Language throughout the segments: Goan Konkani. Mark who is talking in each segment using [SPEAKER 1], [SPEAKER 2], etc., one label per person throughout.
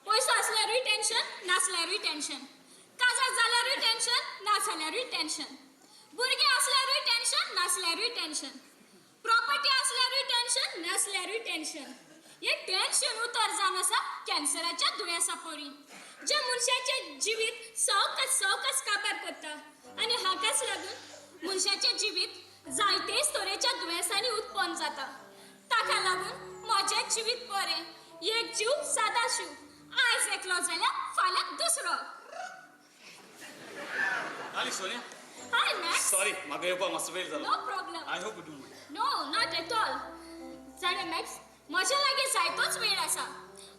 [SPEAKER 1] पयसो आसल्यारूय टेन्शन, नासल्यारूय टेन्शन. काजार जाल्यारूय टेन्शन, ना जाल्यारूय टेन्शन. भुरगीं आसल्यारूय टेन्शन, नासल्यारूय टेन्शन. प्रॉपर्टी आसल्यारूय टेन्शन, नासल्यारूय टेन्शन. हे टेन्शन उतर जावन आसा कॅन्सराच्या दुयेंसा परी, जे मनशाचें जिवीत सवकास सवकास काबार करता आनी हाकाच लागून मनशाचें जिवीत जायतेच तरेच्या दुयेंसांनी उत्पन्न जाता. ताका लागून म्हजें जिवीत बरें, एक जीव सादा शिव. आयज एकलो जाल्यार फाल्यां दुसरो.
[SPEAKER 2] आली सोनिया.
[SPEAKER 1] हाय मॅक्स.
[SPEAKER 2] सॉरी, म्हाका येवपाक मातसो वेळ जालो.
[SPEAKER 1] No problem.
[SPEAKER 2] I hope you don't mind.
[SPEAKER 1] No, not at all. जाणा मॅक्स, म्हज्या लागीं जायतोच वेळ आसा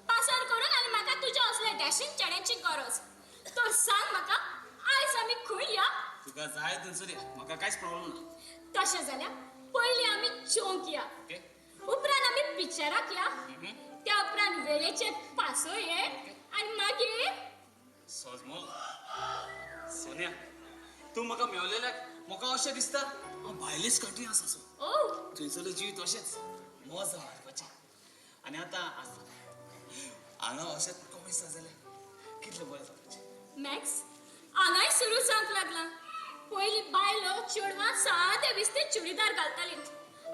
[SPEAKER 1] पासार करून आनी म्हाका तुज्या असल्या डॅशींग चेड्यांची गरज. तर सांग म्हाका, आयज आमी खंय या?
[SPEAKER 2] तुका जाय थंयसर या, म्हाका कांयच प्रॉब्लम ना.
[SPEAKER 1] तशें जाल्यार पयलीं आमी जेवंक या.
[SPEAKER 2] ओके.
[SPEAKER 1] उपरांत आमी पिक्चराक या. त्या उपरांत वेळेचे पासोये आनी मागीर
[SPEAKER 2] सजमोल, सोनिया, तूं म्हाका मेवलेल्याक म्हाका अशें दिसता हांव भायलेच कंट्री आसा सो.
[SPEAKER 1] ओ.
[SPEAKER 2] थंयसरलें जिवीत अशेंच मजा मारपाचें. आनी आतां हांगा अशेंच कमी आसा जाल्यार कितलें बरें जावपाचें.
[SPEAKER 1] मॅक्स, हांगाय सुरू जावंक लागलां. पयलीं बायलो चेडवां सादे विस्ते चुडीदार घालतालीं.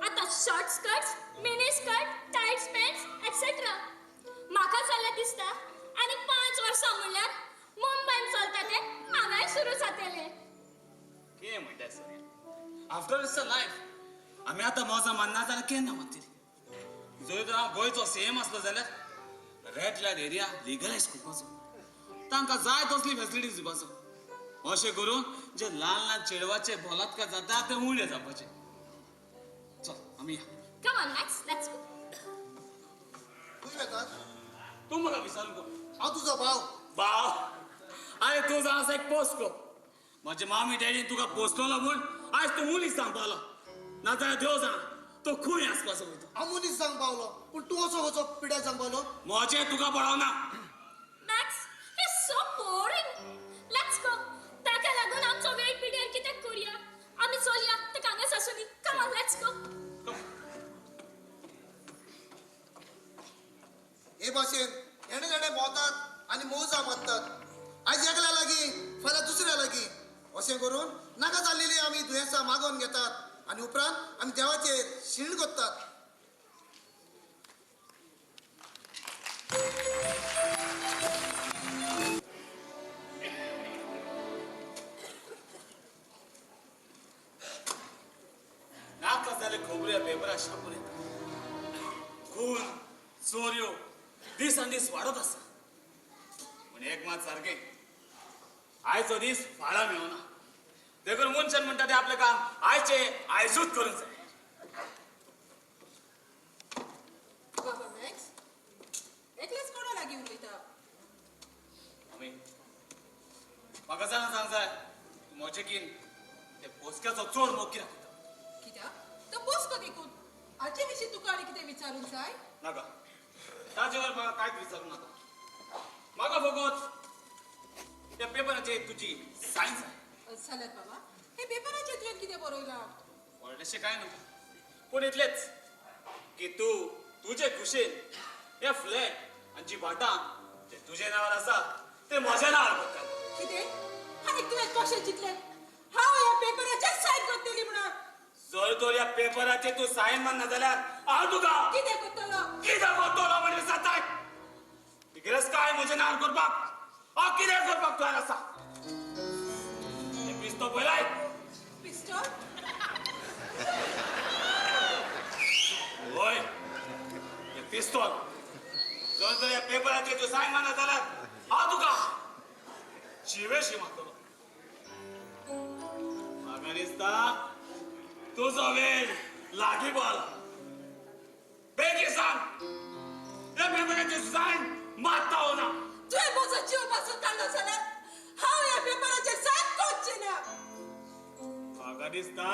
[SPEAKER 1] आतां short skirts, mini skirt, tight pants etcetera. म्हाका जाल्यार दिसता आनी 5 वर्सां म्हणल्यार मुंबयन चलता तें हांगाय सुरू जातलें.
[SPEAKER 2] कितें म्हणटा Sonia, after it's a life. आमी आतां मजा मानना जाल्यार केन्ना मारतली? जर तर हांव गोंयचो सीएम आसलो जाल्यार रेड लायट एरिया लिगलायज करपाचो, तांकां जाय तसली फेसिलिटीज दिवपाचो. अशें करून जे ल्हान ल्हान चेडवाचे बलात्कार जाता ते उणें जावपाचे. चल आमी या.
[SPEAKER 1] Come on Max, let's go.
[SPEAKER 3] खंय वेतात?
[SPEAKER 2] तूं म्हाका विचारू नको.
[SPEAKER 3] हांव तुजो भाव.
[SPEAKER 2] भाव? आरे, तूं जावन आसा एक पोसको. म्हजे मामी डॅडीन तुका पोसलोलो म्हूण आयज तूं मुलीस जावंक पावलो, नाजाल्यार देव जाणा तो खंय आसपाचो वयता.
[SPEAKER 3] हांव मनीस जावंक पावलो, पूण तूं असो कसो पिड्यार जावंक पावलो?
[SPEAKER 2] म्हजें तुका पडना.
[SPEAKER 1] Max, it's so boring. Let's go. ताका लागून आमचो वेळ पिड्यार कित्याक करुया? आमी चलया, ताका हांगाच आसूं दी. Come on, let's go.
[SPEAKER 3] हे भाशेन हेणे जाणे भोंवतात आनी मौजा मारतात. आयज एकल्या लागीं, फाल्यां दुसऱ्या लागीं, अशें करून नाका जाल्लेली आमी दुयेंसां मागोवन घेतात आनी उपरांत आमी देवाचेर शीण करतात.
[SPEAKER 2] नाका जाले खबऱ्या पेपरार छापून येता. खून, चोरयो दिसान दीस वाडत आसा. पूण एक मात सारकें, आयचो दीस फाळा मेळना. देखून मनशान म्हणटा तें आपलें काम आयचें आयजूच करूंक जाय.
[SPEAKER 4] बाबा मॅक्स, एकलेच कोणा लागीं उलयता?
[SPEAKER 2] आमी म्हाका जाणा सांग जाय, तूं म्हजें कीन ते पोसक्याचो चोर मोग कित्याक करता?
[SPEAKER 4] कित्याक? तो पोसको देखून. हाचे विशीं तुका आनी कितें विचारूंक जाय?
[SPEAKER 2] नाका, ताजेवर म्हाका कांयच विचारूं नाका. म्हाका फकत त्या पेपराचेर तुजी सायन जाय.
[SPEAKER 4] जाल्यार बाबा, हे पेपराचेर तुवें कितें बरयलां?
[SPEAKER 2] व्हडलेशें कांय न्हू, पूण इतलेंच की तूं तुजे खुशेन हे फ्लॅट आनी जी भाटां जे तुजे नांवार आसा ते म्हज्या नांवार करता.
[SPEAKER 4] कितें? आनी तुवें कशें चिंतलें हांव ह्या पेपराचेर सायन करतली म्हणून?
[SPEAKER 2] जर तर ह्या पेपराचेर तूं सायन मारना जाल्यार हांव तुका
[SPEAKER 4] कितें करतलो?
[SPEAKER 2] कितें करतलो म्हणजे विचारताय? गिरेस्तकाय म्हज्या नांवार करपाक हांव कितें करपाक तयार आसा. हें पिस्तोल पळयलाय?
[SPEAKER 4] पिस्टॉल?
[SPEAKER 2] होय, हें पिस्तोल. जर तर ह्या पेपराचेर तूं सायन मारना जाल्यार हांव तुका जिवेशी मारतलो. म्हाका दिसता तुजो वेळ लागीं पावला. बेगीन सांग, ह्या पेपराचेर सायन मारता वो ना?
[SPEAKER 4] तुवें म्हजो जीव पासून काडलो जाल्यार हांव ह्या पेपराचेर सायन करचें ना.
[SPEAKER 2] म्हाका दिसता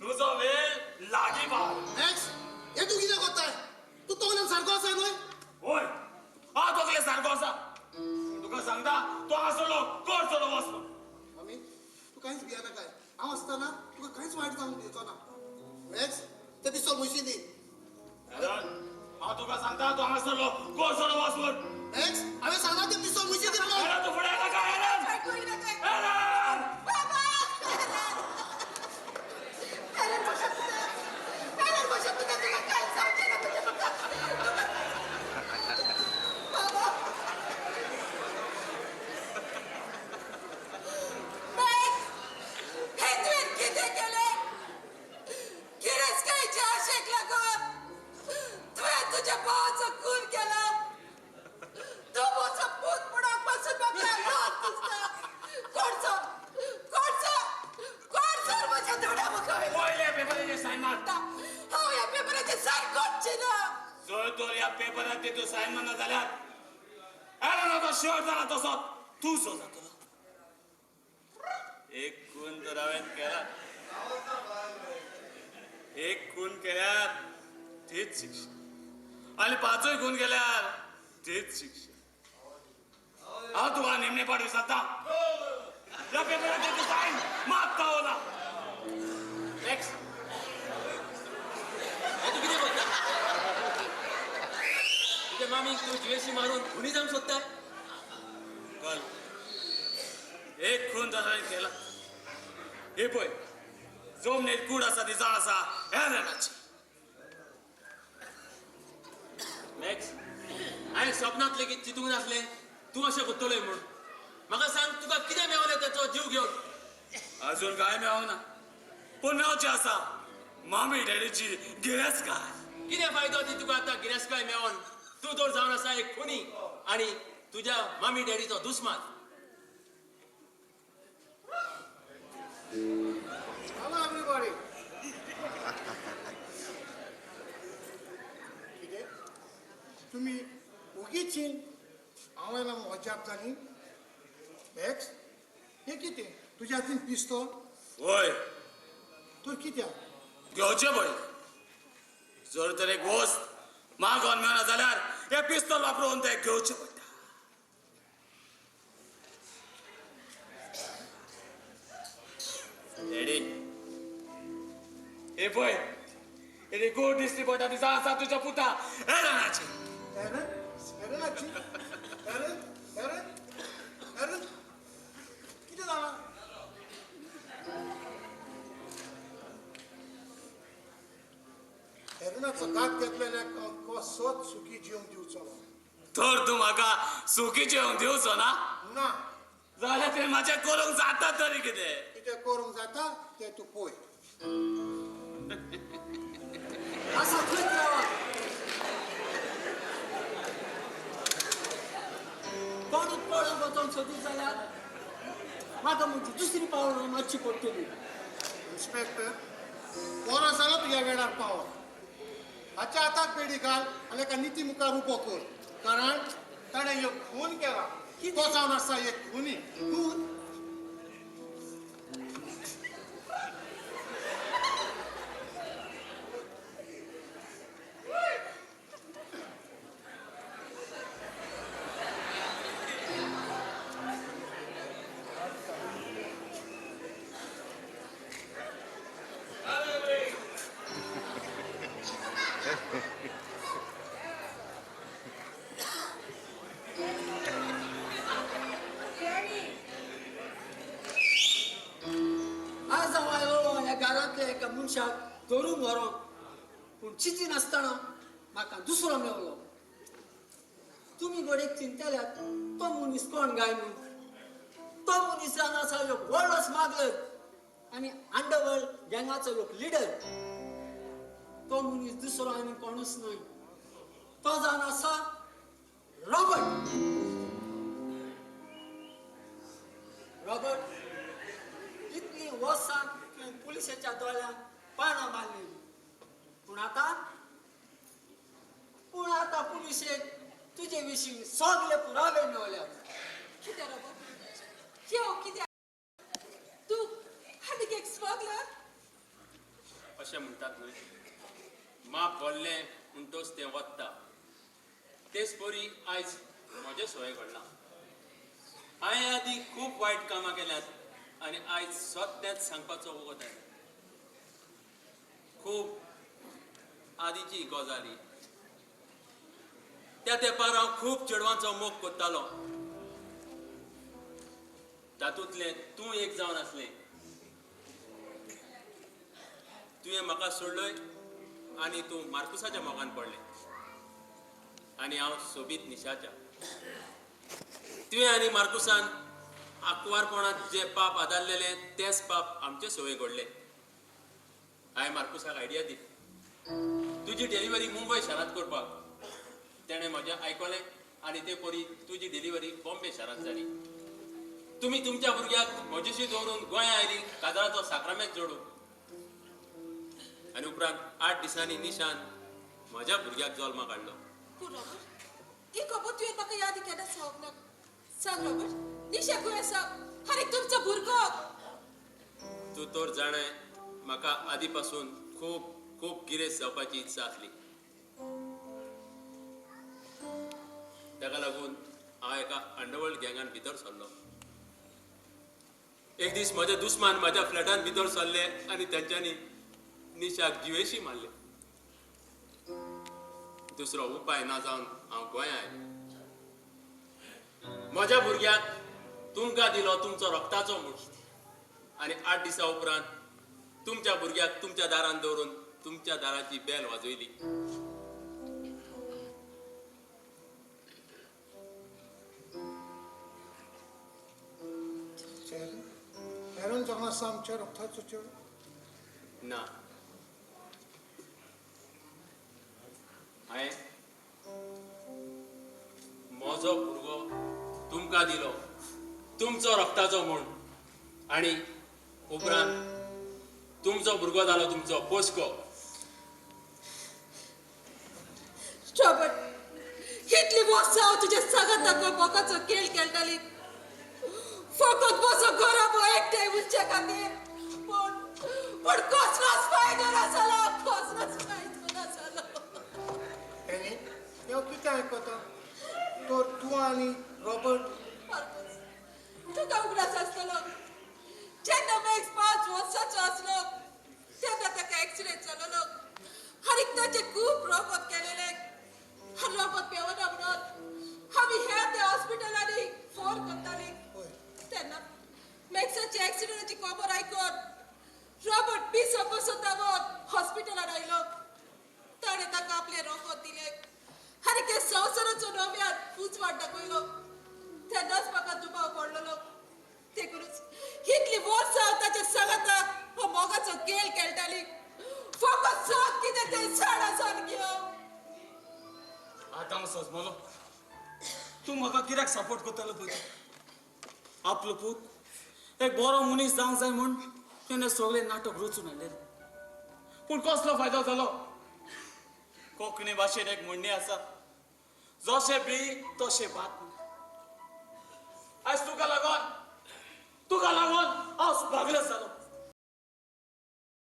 [SPEAKER 2] तुजो वेळ लागीं पावला.
[SPEAKER 3] मॅक्स, हें तूं कितें करताय? तूं तकलेन सारको आसा न्हय?
[SPEAKER 2] होय, हांव तकले सारको आसा. तुका सांगता, तो आसलो कोण चलो वचलो.
[SPEAKER 3] मामी, तूं कांयच भियेनाकाय. हांव आसतना तुका कांयच वायट जावंक दिवचो ना. मॅक्स, तें पिस्तोल म्हशी दी.
[SPEAKER 2] हांव तुका सांगता, तो हांगासरलो कोण चलो वच म्हूण. सायन मारना जाल्यार एरनाचो शेवट जाला तसो तूं सो जातलो. एक खून तर हांवें केला, एक खून केल्यार तीच शिक्षा आनी पांचूय खून केल्यार तीच शिक्षा. हांव तुका निमणे पाट विसरता. ह्या पेपराचेर तूं सायन मात पावना.
[SPEAKER 5] मॅक्स, हें तूं कितें करता? तुज्या मामीक तूं जिवेशी मारून खुनी जावंक सोदता?
[SPEAKER 2] कल एक खून तर हांवें केला. हे पळय जमनीर कूड आसा ती जाण आसा एरनाची.
[SPEAKER 5] मॅक्स, हांवें सपनांत लेगीत चिंतूंक नासलें तूं अशें करतलोय म्हूण. म्हाका सांग, तुका कितें मेवलें तेचो जीव घेवन?
[SPEAKER 2] अजून काय मेळोंक ना, पूण मेवचें आसा मामी डॅडीची गिरेस्तकाय.
[SPEAKER 5] कितें फायदो ती तुका आतां गिरेस्तकाय मेवोन? तूं तर जावन आसा एक खुनी आनी तुज्या मामी डॅडीचो दुस्मान.
[SPEAKER 3] Hello everybody. कितें तुमी ओगीच हांवें अजाप जाली. मॅक्स, हें कितें तुज्या हातीन पिस्तोल?
[SPEAKER 2] वय.
[SPEAKER 3] तर कित्याक
[SPEAKER 2] घेवचें पडलें. जर तर एक वस्त मागोन मेळना जाल्यार हें पिस्तोल वापरून तें घेवचें पडटा. डॅडी, हे पळय हे गोड दिसली पडटा ती जाण आसा तुज्या पुता एरनाची.
[SPEAKER 3] एरन? एरनाची? एरन? एरन? एरन, कितें जालां? एरनाचो घात घेतलेल्याक हांव कसोच सुखी जिवंक दिवचो ना.
[SPEAKER 2] तर तूं म्हाका सुखी जेवंक दिवचो ना?
[SPEAKER 3] ना.
[SPEAKER 2] जाल्यार तें म्हाजें करूंक जाता तरी कितें?
[SPEAKER 3] कितें करूंक जाता तें तूं पळय.
[SPEAKER 6] आसा थंयच रावा. कोणूच पळोवंक वचोंक सोदीत जाल्यार म्हाका म्हजी दुसरी पावलां मारची पडटली.
[SPEAKER 3] इन्स्पेक्टर, बरो जालो तुज्या वेळार पावो. हाच्या हाताक बेडी घाल आनी एका निती मुखार उबो कर, कारण ताणें एक खून केला. तो जावन आसा एक खुनी.
[SPEAKER 6] खून? आज हांव आयलो ह्या घरांतल्या एका मनशाक धरून व्हरोंक, पूण चिंती नासतना म्हाका दुसरो मेवलो. तुमी घडयेक चिंतल्यात तो मनीस कोण काय म्हूण. तो मनीस जावन आसा एक व्हडलो स्मगलर आनी अंडरवर्ल्ड गँगाचो एक लिडर. तो मनीस दुसरो आनी कोणूच न्हय, तो जावन आसा रॉबर्ट. रॉबर्ट, इतलीं वर्सां तुवें पुलिसेच्या दोळ्यांक पानां मारली, पूण आतां पुलिसेक तुजे विशीं सगळे पुरावे मेवल्यात.
[SPEAKER 4] कितें रॉबर्ट? यो कित्याक तूं आनीक एक स्मगलर?
[SPEAKER 5] अशें म्हणटात न्हय, माप भरलें म्हणटच तें वत्ता. तेच परी आयज म्हजें सवय घडलां. हांवें आदीं खूब वायट कामां केल्यांत आनी आयज सत्तेंच सांगपाचो वगत आयला. खूब आदींची गजाल ही. त्या तेंपार हांव खूब चेडवांचो मोग करतालो. तातूंतलें तूं एक जावन आसलें. तुवें म्हाका सोडलय आनी तूं मार्कुसाच्या मोगान पडलें आनी हांव सोबीत निशाच्या. तुवें आनी मार्कुसान आंकवारपणांत जे पाप आदारलेले तेच पाप आमचे सवय घडले. हांवें मार्कुसाक आयडिया दिली तुजी डिलिव्हरी मुंबय शारांत करपाक. तेणें म्हजें आयकलें आनी ते परी तुजी डिलिव्हरी बॉम्बे शारांत जाली. तुमी तुमच्या भुरग्याक म्हजेशी दवरून गोंया आयली काजराचो साक्रामेंत जोडूंक, आनी उपरांत 8 दिसांनी निशान म्हज्या भुरग्याक जल्माक हाडलो.
[SPEAKER 4] पूण रॉबर्ट, ही खबर तुवें म्हाका याद केन्ना सांगूंक ना. सांग रॉबर्ट, निशा खंय आसा आनी तुमचो भुरगो?
[SPEAKER 5] तूं तर जाणाय, म्हाका आदी पासून खूब खूब गिरेस्त जावपाची इत्सा आसली. ताका लागून हांव एका अंडरवर्ल्ड गँगान भितर सरलो. एक दीस म्हजे दुस्मान म्हज्या फ्लॅटान भितर सरले आनी तांच्यांनी निशाक जिवेशी मारले. दुसरो उपाय ना जावन हांव गोंया आयलो. म्हज्या भुरग्याक तुमकां दिलो तुमचो रक्ताचो म्हूण, आनी 8 दिसां उपरांत तुमच्या भुरग्याक तुमच्या दारान दवरून तुमच्या दाराची बेल वाजयली.
[SPEAKER 7] एरन जावन आसा आमच्या रक्ताचो चेडो?
[SPEAKER 5] ना, हांवें म्हजो भुरगो तुमकां दिलो तुमचो रक्ताचो म्हूण, आनी उपरांत तुमचो भुरगो जालो तुमचो पोसको.
[SPEAKER 4] रॉबर्ट, इतली वर्सां हांव तुज्या सांगाताक मोगाचो खेळ खेळटाली, फकत म्हजो घराबो एकठांय उरचे खातीर. पूण पूण कसलोच फायदो ना जालो, कसलोच फायदो ना जालो.
[SPEAKER 7] एनी, हांव कितें आयकता? तर तूं आनी रॉबर्ट?
[SPEAKER 4] मार्कूस, तुका उगडास आसतलो, जेन्ना मॅक्स 5 वर्सांचो आसलो तेन्ना ताका एक्सिडेंट जालोलो आनी ताचें खूब रगत केलेलें. आनी रगत पेवना म्हणून आमी ह्या त्या हॉस्पिटलांनी फोन करताली. तेन्ना मॅक्साची एक्सिडेंटाची खबर आयकून रॉबर्ट पिसो कसो धांवत हॉस्पिटलान आयलो. ताणें ताका आपलें रगत दिलें आनी ते संवसाराचो नव्यान उजवाड दाखयलो. तेन्नाच म्हाका दुबाव पडलेलो. देखूनच इतली वर्सां हांव ताच्या सांगाताक हो मोगाचो खेळ खेळटाली. फकत सांग कितें तें जाणा जावन घेवं.
[SPEAKER 2] आतां हांव सजमलो, तूं म्हाका कित्याक सपोर्ट करतालो पळय. आपलो पूत एक बरो मनीस जावंक जाय म्हूण तेणें सगळें नाटक रचून हाडलें, पूण कसलो फायदो जालो? कोंकणी भाशेन एक म्हणणी आसा, जशें बी तशें भात. आयज तुका लागून हांव भागलें जालो.